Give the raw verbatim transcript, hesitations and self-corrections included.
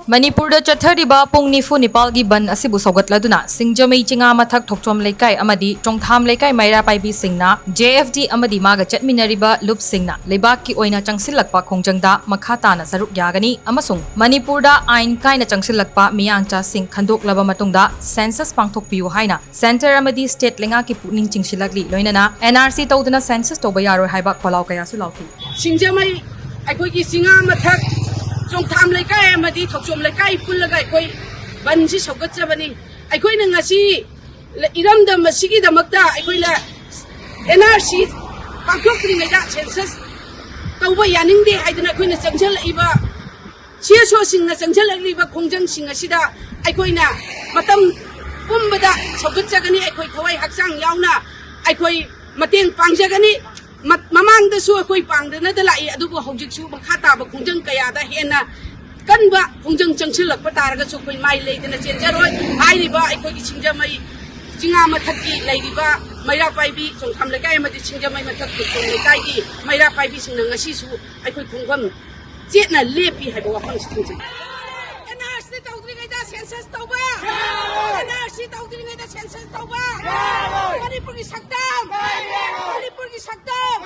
ꯃꯅꯤꯄꯨꯔꯗ ꯆꯠꯊꯔꯤꯕ ꯄꯨꯡ ꯅꯤꯐꯨ ꯅꯤꯄꯥꯜꯒꯤ ꯕꯟ ꯑꯁꯤꯕꯨ ꯁꯧꯒꯠꯂꯗꯨꯅ ꯁꯤꯡꯖꯃꯩ ꯆꯤꯉꯥ ꯃꯊꯛ ꯊꯣꯛꯆꯣꯝ ꯂꯩꯀꯥꯏ ꯑꯃꯗꯤ ꯆꯣꯡꯊꯥꯝ ꯂꯩꯀꯥꯏ ꯃꯩꯔꯥ ꯄꯥꯏꯕꯤꯁꯤꯡꯅ ꯖꯦ ꯑꯦꯐ ꯗꯤ ꯑꯃꯗꯤ ꯃꯥꯒ ꯆꯠꯃꯤꯟꯅꯔꯤꯕ ꯂꯨꯞꯁꯤꯡꯅ ꯂꯩꯕꯥꯛꯀꯤ ꯑꯣꯏꯅ ꯆꯪꯁꯤꯜꯂꯛꯄ ꯈꯣꯡꯖꯪꯗ ꯃꯈꯥ ꯇꯥꯅ ꯁꯔꯨꯛ ꯌꯥꯒꯅꯤ ꯑꯃꯁꯨꯡ ꯃꯅꯤꯄꯨꯔꯗ ꯑꯥꯏꯟ ꯀꯥꯏꯅ ꯆꯪꯁꯤꯜꯂꯛꯄ ꯃꯤꯌꯥꯡꯆꯥꯁꯤꯡ ꯈꯟꯗꯣꯛꯂꯕ ꯃꯇꯨꯡꯗ ꯁꯦꯟꯁꯁ ꯄꯥꯡꯊꯣꯛꯄꯤꯌꯨ ꯍꯥꯏꯅ ꯁꯦꯟꯇꯔ ꯑꯃꯗꯤ ꯁ꯭ꯇꯦꯠ ꯂꯩꯉꯥꯛꯀꯤ ꯄꯨꯛꯅꯤꯡ ꯆꯤꯡꯁꯤꯜꯂꯛꯂꯤ꯫ ꯂꯣꯏꯅꯅ ꯑꯦꯟ ꯑꯥꯔ ꯁꯤ ꯇꯧꯗꯅ ꯁꯦꯟꯁꯁ ꯇꯧꯕ ꯌꯥꯔꯣꯏ ꯍꯥꯏꯕ ꯈꯣꯜꯂꯥꯎ ꯀꯌꯥꯁꯨ ꯂꯥꯎꯈꯤ꯫ ꯁꯤꯡꯖꯃꯩ ꯑꯩꯈꯣꯏꯒꯤ ꯆꯤꯉꯥ ꯃꯊꯛ ꯆꯣꯡꯊꯥꯝ ꯂꯩꯀꯥꯏ ꯑꯃꯗꯤ ꯊꯣꯛꯆꯣꯝ ꯂꯩꯀꯥꯏ ꯄꯨꯜꯂꯒ ꯑꯩꯈꯣꯏ ꯕꯟꯁꯤ ꯁꯧꯒꯠꯆꯕꯅꯤ꯫ ꯑꯩꯈꯣꯏꯅ ꯉꯁꯤ ꯏꯔꯝꯗꯝ ꯑꯁꯤꯒꯤꯗꯃꯛꯇ ꯑꯩꯈꯣꯏꯅ ꯑꯦꯟ ꯑꯥꯔ ꯁꯤ ꯄꯥꯡꯊꯣꯛꯇ꯭ꯔꯤꯉꯩꯗ ꯁꯦꯟꯁꯁ ꯇꯧꯕ ꯌꯥꯅꯤꯡꯗꯦ ꯍꯥꯏꯗꯅ ꯑꯩꯈꯣꯏꯅ ꯆꯪꯁꯤꯜꯂꯛꯏꯕ ꯁꯤ ꯑꯦꯁ ꯑꯣꯁꯤꯡꯅ ꯆꯪꯁꯤꯜꯂꯛꯂꯤꯕ ꯈꯣꯡꯖꯪꯁꯤꯡ ꯑꯁꯤꯗ ꯑꯩꯈꯣꯏꯅ ꯃꯇꯝ ꯄꯨꯝꯕꯗ ꯁꯧꯒꯠꯆꯒꯅꯤ꯫ ꯑꯩꯈꯣꯏ ꯊꯋꯥꯏ ꯍꯛꯆꯥꯡ ꯌꯥꯎꯅ ꯑꯩꯈꯣꯏ ꯃꯇꯦꯡ ꯄꯥꯡꯖꯒꯅꯤ꯫ ꯃ-, ꯃꯃꯥꯡꯗꯁꯨ ꯑꯩꯈꯣꯏ ꯄꯥꯡꯗꯅꯗ ꯂꯥꯛꯏ, ꯑꯗꯨꯕꯨ ꯍꯧꯖꯤꯛꯁꯨ ꯃꯈꯥ ꯇꯥꯕ ꯈꯣꯡꯖꯪ ꯀꯌꯥꯗ ꯍꯦꯟꯅ ꯀꯟꯕ ꯈꯣꯡꯖꯪ ꯆꯪꯁꯤꯜꯂꯛꯄ ꯇꯥꯔꯒꯁꯨ ꯑꯩꯈꯣꯏ ꯃꯥꯏ ꯂꯩꯗꯅ ꯆꯦꯟꯖꯔꯣꯏ꯫ ꯍꯥꯏꯔꯤꯕ ꯑꯩꯈꯣꯏꯒꯤ ꯁꯤꯡꯖꯃꯩ ꯆꯤꯉꯥ ꯃꯊꯛꯀꯤ ꯂꯩꯔꯤꯕ ꯃꯩꯔꯥ ꯄꯥꯏꯕꯤ ꯆꯣꯡꯊꯥꯝ ꯂꯩꯀꯥꯏ ꯑꯃꯗꯤ ꯁꯤꯡꯖꯃꯩ ꯃꯊꯛ ꯈꯨꯜꯁꯣꯝ ꯂꯩꯀꯥꯏꯒꯤ ꯃꯩꯔꯥ ꯄꯥꯏꯕꯤꯁꯤꯡꯅ ꯉꯁꯤꯁꯨ ꯑꯩꯈꯣꯏ ꯈꯣꯡꯐꯝ ꯆꯦꯠꯅ ꯂꯦꯞꯄꯤ ꯍꯥꯏꯕ ꯋꯥꯐꯝꯁꯤ ꯊꯝꯖꯒꯦ꯫ ꯑꯦꯟ ꯑꯥꯔ ꯁꯤ ꯇꯧꯗ꯭ꯔꯤꯉꯩꯗ ꯁꯦꯟꯁꯁ ꯇꯧꯕ! ꯑꯦꯟ ꯑꯥꯔ ꯁꯤ ꯇꯧꯗ꯭ꯔꯤꯉꯩꯗ ꯁꯦꯟꯁꯁ ꯇꯧꯕ! ꯃꯅꯤꯄꯨꯔꯒꯤ ꯁꯛꯇꯝ! ꯃꯅꯤꯄꯨꯔꯒꯤ ꯁꯛꯇꯝ!